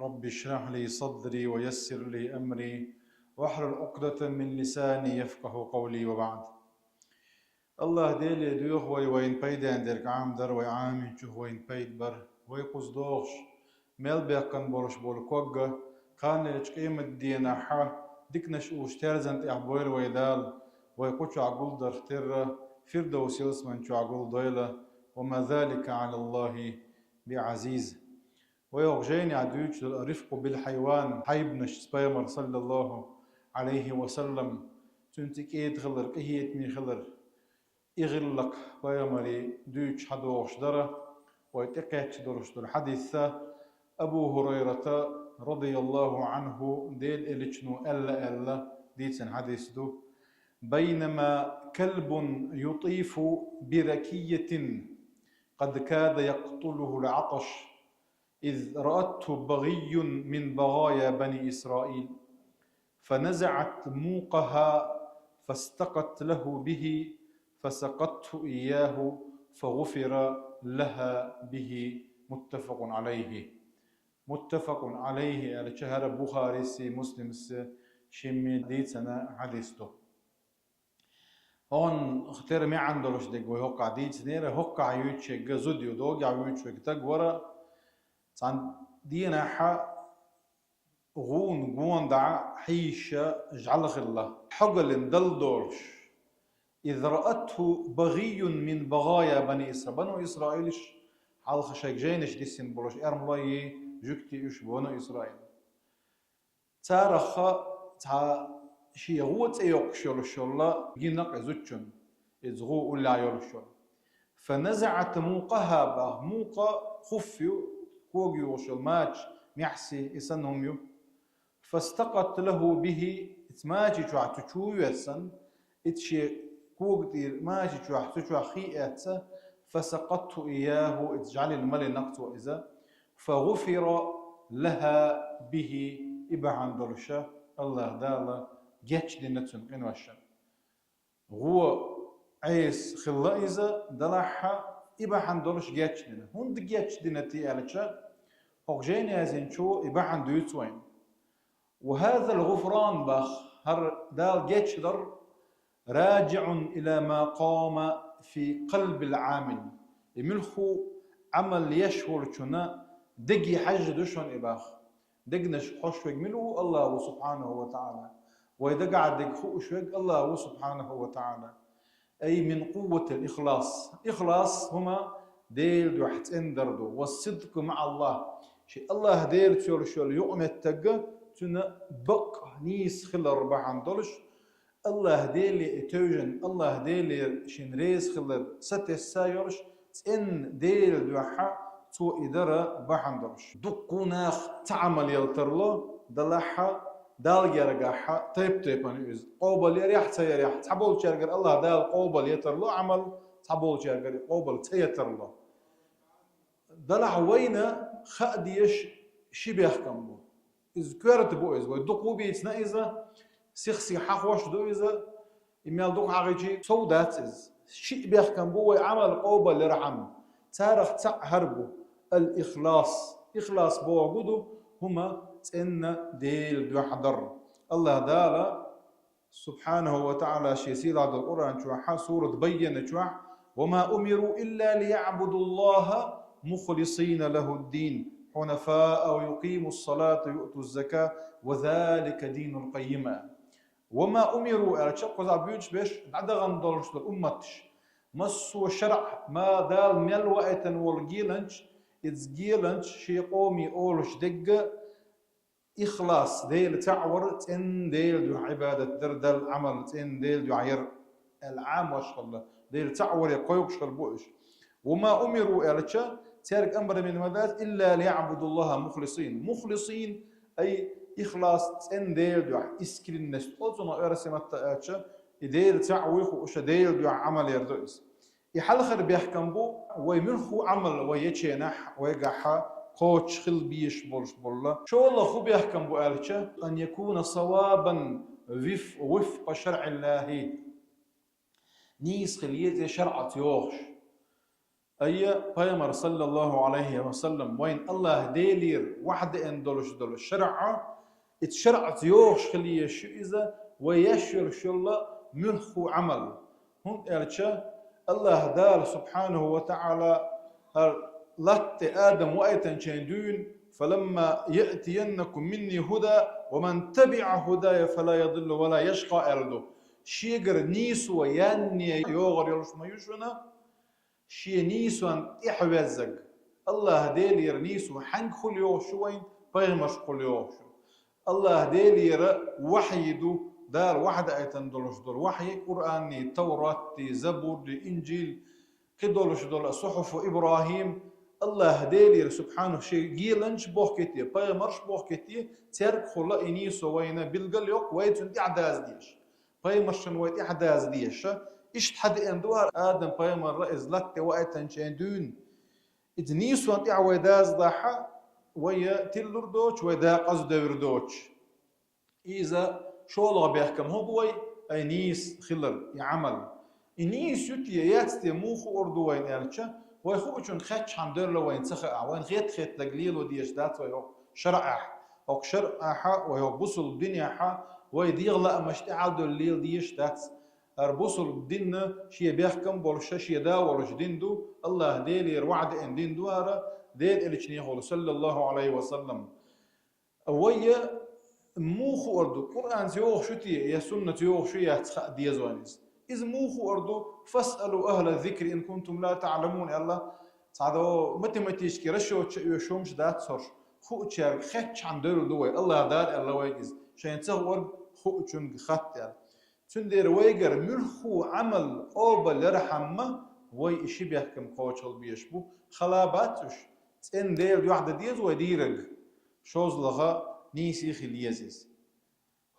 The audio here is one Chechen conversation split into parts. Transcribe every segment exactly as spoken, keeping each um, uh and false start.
رب اشرح لي صدري ويسر لي أمري واحلل عقدة من لساني يفقهوا قولي وبعد. Аллаха Деле доьху вай вайна пайден дерг Ӏамадар, вай Ӏамийначух вайна пайда бар, вай кхуза догӀуш, мел баьккхина болуш болу ког а, кхана йолчу къематдийнахь диканаш уьш терзан тӀехь бойла вай Дала, вай кху чохь гулдарх терра, Фирдовс ялсамани чохь гулдойла, وما ذلك على الله بعزيز. Вай хӀокху жайнехь дуьйцуш долу الرفق بالحيوان, хьайбанашца Пайхамар, саллаллаху Ӏалайхи ва саллам, цуьнца кӀеда хилар, къинхетаме хилар, и гӀиллакх Пайхамаре дуьйцуш хьадогӀуш дара, вай тӀекхетта долуш долу хьадис а, Абу ХӀурайрата, радияллаху Ӏанху, Делан Элчано аьлла аьлла дийцина хьадис ду: بينما كلب يطيف بركية قد كاد يقتله العطش إذ رأته بغي من بغايا بني إسرائيل، فنزعت موقها فاستقت له به، فسقته إياه، فغفر لها به. متفق عليه. متفق عليه аьлла, чахара Бухарис, Муслимс шимма дийцина хьадис ду. Хьуна тера маьӀна долуш дерг вай хӀокхахь дийцинера, хӀокхахь юьйцуш ерг зуда ю, догӀахь вуьйцуш верг стаг вара, цхьана дийнахь гӀуна гонаха хьийзаш жӀаьла хилла, хьогаллин дала долуш. إذ رأته بغي من بغايا بني إسرائيل. Бану Исраилаш хьалха шайга жайнаш диссина болуш эрмалой, жуьгтий уьш Бану Исраил. Царах цхьа шен гӀо цӀе йоккхуш йолуш йолу гина кху зудчунна, иза гӀо уллехь йолуш йолу. فنزعت موقها боху, мукъа хуф ю, кога юхуш йолу мача, маьхьсий, и санна хӀума ю. فاستقت له به, иза мача чохь цу чу весан, иза шен кога тӀера мача чохь, цу чохь хи эцна, فسقته إياه, иза жӀаьлина малийна цо иза, فغفر لها به, и бахьана долуш Аллаха Дала гечдина цуьнан къиношна. ГӀо Ӏеса хилла иза, делахь а, и бахьана долуш гечдина. ХӀунда гечдина те аьлча, хӀокху жайна язйинчо и бахьана дуьйцу вайна. وهذا الغفران боху, хӀара Дала гечдар, راجع إلى ما قام في قلب العامل. И муьлхха Ӏамал еш волчун деге хьаьжжина ду шуна и боху. Дегнашка хууш верг мила ву? Аллах ву, субхьанаху ва таӀала. Вайн дагахь дерг хууш верг Аллах ву, субхьанаху ва таӀала. أي من قوة الإخلاص. Ихлас хӀума Делан дуьхьа цӀена дар ду. والصدق مع الله. Шен Аллах Делаца йолуш йолу юкъаметтиг, цуьнан бакъ нийса хилар бахьана долуш, Аллах Деле и тевжина, Аллах Делера шен реза хилар сатесна йолуш, цӀена Делан дуьхьа цо и дара бахьана долуш. Дуккха нах цхьа Ӏамал яла тарло, делахь а, Далла гергахь тайп-тайпана ю иза. Къобал ярехь, ца ярехь, цхьаболчаьргара Аллах Дала къобал ян тарло Ӏамал, цхьаболчаьргара къобал ца ян тарло. Делахь вайна хаа дезаш ши бехкам бу. Иза коьрта бу иза, вай дукха бийцина иза, сих-сиха хьахош ду иза, и мел дукха хьахийча сов дац иза. Ши бехкам бу вай Ӏамал къобал ярхьама. Царах цхьаъ хӀара бу: الإخلاص. Ихлас бохург ду хӀума цӀена Делан дуьхьа дар. Аллах Дала, субхьанаху ва таӀала, шен сийлахь долу Къуръан чохь, сурат Баййина чохь: وما أمروا إلا ليعبدوا الله مخلصين له الدين حنفاء ويقيموا الصلاة ويؤتوا الزكاة وذلك دين القيمة. وما أمروا аьлча, кхузахь буьйцуш берш дӀадахана долуш долу умматаш. Массо а шарӀ, ма Дала мел ваийтина волу геланча, иза геланча шен къоме олуш дерг а ихлас, Дела цхьаъ вар, цӀена Делан дуьхьа Ӏибадат дар, Далла Ӏамал цӀена Делан дуьхьа яр аьлла Ӏамош хилла, Дела цхьаъ варе кхойкхуш хилла бу уьш. وما أمروا аьлча, цаьрга амр бина ма дац, إلا ليعبدوا الله مخلصين. Мухлисин, ай, ихлас, цӀена Делан дуьхьа, искренность олу цунах оьрсийн маттахь аьлча, и Дела цхьаъ вуй хууш, Делан дуьхьа Ӏамал яр ду иза. И хьалхара бехкам бу, вай муьлхха Ӏамал вай ечу хенахь, вайгахь кхочуш хила безаш болуш болла. ШолгӀа хӀун бехкам бу аьлча, أن يكون صوابا وف-, وفق شرع الله. Нийса хила еза шарӀаца йогӀуш. Айя, пайхамар, саллаллаху алейхи ва саллам, вайн Аллах Делера вахьа деана долуш долу шаръа, и шаръаца йогӀуш хила езаш ю иза, вай еш йолуш йолу муьлхха а Ӏамал. ХӀунда аьлча Аллах Дала, субхьанаху ва таӀала, хӀара латта тӀе Адам ваийтинчу дуьйна: «Фаламма яътияннакум минни худа, ва ман табиӀа худая фала ядиллу ва ла яшкъа», аьлла ду. Шегара нийсо янне йогӀур йолуш ма ю шуна, шен нийсонна тӀаьхьаваьззарг. Аллах Делера нийсо хьаьнгахула йогӀуш ю вайна? Пайхамаршкахула йогӀуш ю. Аллах Делера вахьйи ду, Дала вахьа даийтина долуш долу вахьйи, Къуръанний, Тавратти, Забурри, Инжил, кхидолуш долу сухьуфу ИбрахӀим. Аллах Делера, субхьанаху, шен геланчаш бохкийти, пайхамарш бохкийти, цаьргахула и нийсо вайна билгал йоккху, вай цунна тӀаьхьадаза дезаш. Пайхамаршна вай тӀаьхьадаза дезаш. Иштта хьадеана ду хӀара Адам-пайхамарна иза латта тӀе ваийтинчу дуьйна. Иза нийсонна тӀехь вай даза дахь, вай тиллур доцуш, вай декъаза девр доцуш. Иза шолгӀа бехкам хӀун бу вай, ай нийса хилар, и Ӏамал. И нийса ю те, яц те, муха хуур ду вайна аьлча, вай хуучунга хеттачхьана девлла вайна ца хаьа, вайна хетта-хеттарг лело дезаш дац вай хӀокху шаръахь. ХӀокху шаръахь, вай хӀокху бусулба динехь, вай дегӀан лаамашна тӀаьхьа девлла лела дезаш дац. ХӀара бусулба дин шен бехкам болуш, шен да волуш дин ду, Аллах Делера вахьа деана дин ду хӀара, Делан Элчанехула, саллаллаху алейхи ва саллам. Вай муха хуур ду, Къуръанца йогӀуш ю те, я суннатца йогӀуш ю, яц, хаа деза вайна иза. Иза муха хуур ду: «Фасъалу ахӀла зикри ин кунтум ла таӀламун», аьлла, цхьа до математический расчёташ а оьшуш хӀумаш дац хӀорш, хуучаьрга хеттачхьана девлла ду вай, Аллах Дала аьлла вайга иза, шайна ца хуур хуучунга хатта аьлла. Цундела вайгара муьлхха а Ӏамал къобалъярхьама, вай и ши бехкам кхочуш хила безаш бу, хала бац уьш. ЦӀена Делан дуьхьа дан деза вай дийриг, шозлагӀа, нийса хила еза иза.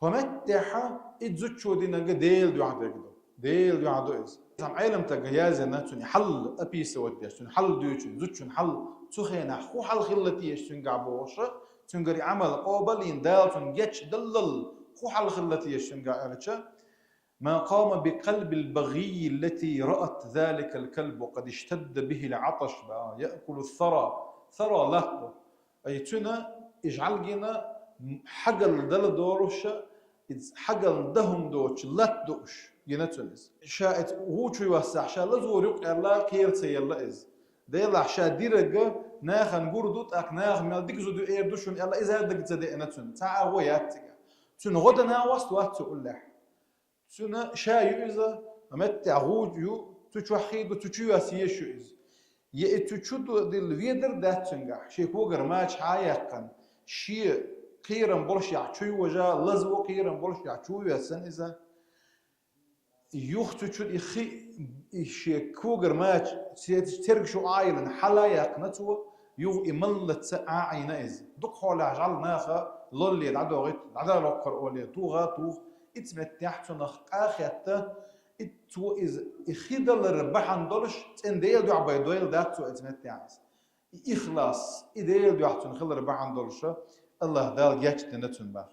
ХӀокху меттехь и зудчо динарг Делан дуьхьа дерг ду. Делан дуьхьа ду иза. Цхьана Ӏеламстага яздина, цуьнан хьал описывать деш, цуьнан хьал дуьйцуш, зудчун хьал, цу хенахь хӀун хьал хилла теша цуьнгахь бохуш, цуьнгара и Ӏамал къобал а йина, Дала цунна гечдаллал хӀун хьал хилла теша цуьнгахь аьлча: «Ма къама би къалбил багӀийи ллати раат заликал калбу къад иштадда бихил Ӏаташ, ба яъкулу сара». Сара латта ду. Ай, цуьнан и жӀалгина хьагалдала долуша, иза хьагалдан хӀума доцуш латта ду уьш, гина цуьнан иза. Ша иза гӀу чу йоссахь, ша лазор юкъ аьлла, кхера ца елла иза. Делахь ша динарг нахана гур ду, тӀаккха наха мел дика зуда ю эр ду шуна аьлла, иза а дага ца деана цуьнан. Цхьа а гӀо яц цигахь. Цуьнан гӀо дан а васт вац цу уллехь. Цуьнан ша ю иза, меттехь гӀу ю, цу чохь хи ду, цу чу йоьсса езаш ю иза. Я и цу чу ду-, дилла ведар дац цуьнгахь, шен когара мача хьа а яьккхина, шен кхерам болушехь чу йожа, лазво кхерам болушехь чу а йоьссина иза. Юха цу чу и хи, и шен когара мача, се-, цергаш чу Ӏайилина хьала а яьккхина цо, юха и маллаца Ӏа а Ӏийна иза. Дукха хьолахь жӀаьла наха лолле дӀадохийта, дӀадалоккхура оле, туха а туха, ицу меттехь цунах къа а хетта, и цо иза, и хи далар бахьана долуш, цӀена Делан дуьхьа бай дойла дац цо ицу меттехь иза. И ихлас, и Делан дуьхьа цуьнан хилар бахьана долуша, Аллах Дала гечдина цуьнан баха.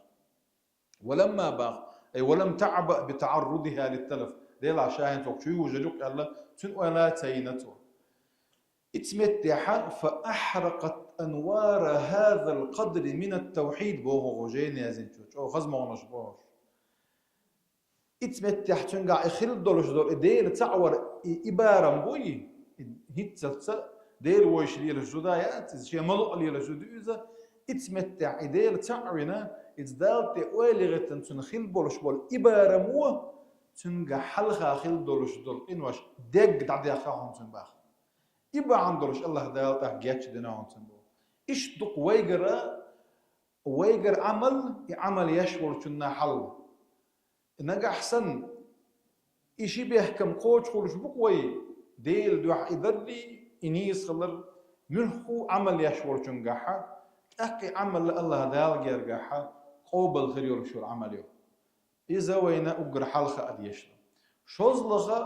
Ва ламма баха, ай, ва лам таъба би таӀаррудиха литталаф. Делахь ша хӀинца хӀокху чу южар ю-кх аьлла, цуьнан ойла а ца йина цо. Ицу меттехь: «Фа ахьракъат анвара хазал къадри минат тавхьид», боху гӀо жайна яздинчо, чӀогӀа хаза могӀанаш бохуш. Ицу меттехь цуьнгахь и хилла долуш долу и Дела цхьаъ вар, и, и барам буй, и хӀинццалц а Дела вовшах лелаш зуда яц иза, шен ма-луъу лелаш зуда ю иза. Ицу меттехь и Дела цхьаъ а вина, иза Далла тӀе ойла яхийтина цуьнан хилла болуш болу и барам ву, цуьнгахь хьалха хилла долуш долу къинош дегга дӀадехха хьуна цуьнан баха. И бахьана долуш Аллах Дала тӀаккха гечдина хьуна цуьнан боху. Иштта ду-кх вайгара, вайгара Ӏамал, и Ӏамал еш волчунна хьал. Нагахь санна, и ши бехкам кхочуш хуьлуш бу-кх вай, Делан дуьхьа и даррий, и нийса хилар, муьлхха а Ӏамал еш волчунгахьа, тӀаккха и Ӏамал Аллах Дала гергахьа къобал хир йолуш йолу Ӏамал ю. Иза вайна уггар хьалха а дешна. ШозлагӀа,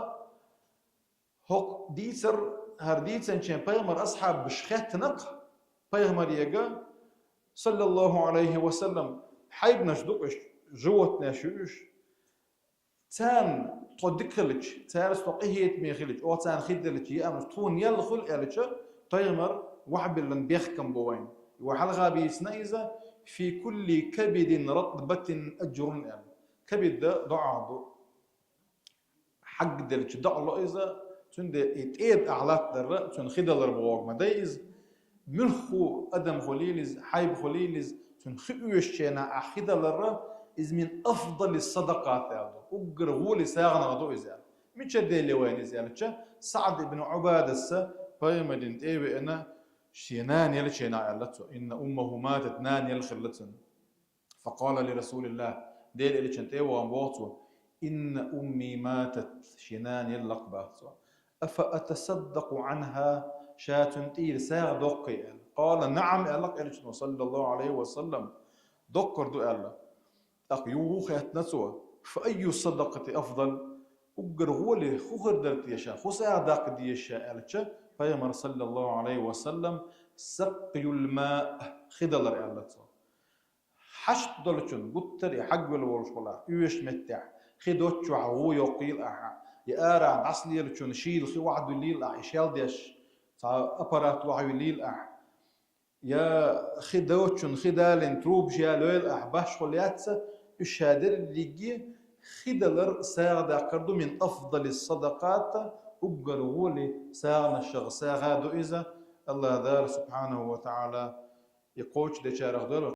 хӀокху дийцар, хӀара дийцинчийн пайхамар асхьабаш хеттина-кх пайхамарега, саллаллаху алейхи ва саллам, хьайбанаш ду-кх уьш, животнеш ю уьш. Царна тхо дика хилча, цаьрца тхо къахетаме хилча, оха царна хи делча, я амус тхона ял хуьлу аьлча, пайхамар вахьабиллан бехкам бу вайна. Ва хьалха бийцина иза: «Фи кулли кабидин ратбатин аджрун», аьлла. Кабид доӀа ду. Хьагделча доӀа ло иза, цундела и тӀеда ахь латтадар, цунна хи далар бохург ма дай иза. Муьлхха адам хуьлийла иза, хьайба хуьлийла иза, цунна хи оьшучу хенахь ахь хи далар, иза мин афдали садакъат аьлла. Уггар гӀоле сагӀанах ду иза аьлла. Мичара делла вайна иза аьлча, СаӀд ибн Ӏубадас пайхамарна тӀе а веана, шен нана еллачу хенахь аьлла цо: «Инна уммаху матат», нана елла хилла цунна. Факъала ли Расулиллах, Делан Элчанна тӀе а вахана боху цо: «Инна умми матат», шен нана елла лакха баха цо. «Афа атасаддакъу Ӏанха», ша цунна тӀера сагӀа доккхий аьлла. Къала: «Наам», аьлла Элчано, саллаллаху Ӏалайхи ва саллам. Доккхур ду аьлла. ТӀаккха юха хаьттина цо: «Фа айю садакъати афдал?» Уггар гӀоле хӀун хир дара теша, хӀун сагӀа даккха деза ша аьлча, пайхамар, саллаллаху Ӏалайхи ва саллам: «Сакъюл маъ», хи далар аьлла цо. Хьашт долчун гуттар а хьагвелла волуш валахь, оьшучу меттехь, хи доцчохь гӀу йоккхийла ахьа, я арахь дӀасалелачун шийла хи охьадуьллийла ахьа, и шел деш, цхьа аппарат охьавиллийла ахьа, я хи доцчун хи далийна трубаш ялойла ахьа, башхо лаьцна, уьш ша дерриге хи далар сагӀа даккхар ду, мин афдали садакъат, уггар гӀоле сагӀанашах сагӀа ду иза, Аллах Дала субхьанаху ва таӀала и кхочушдечарах дойла.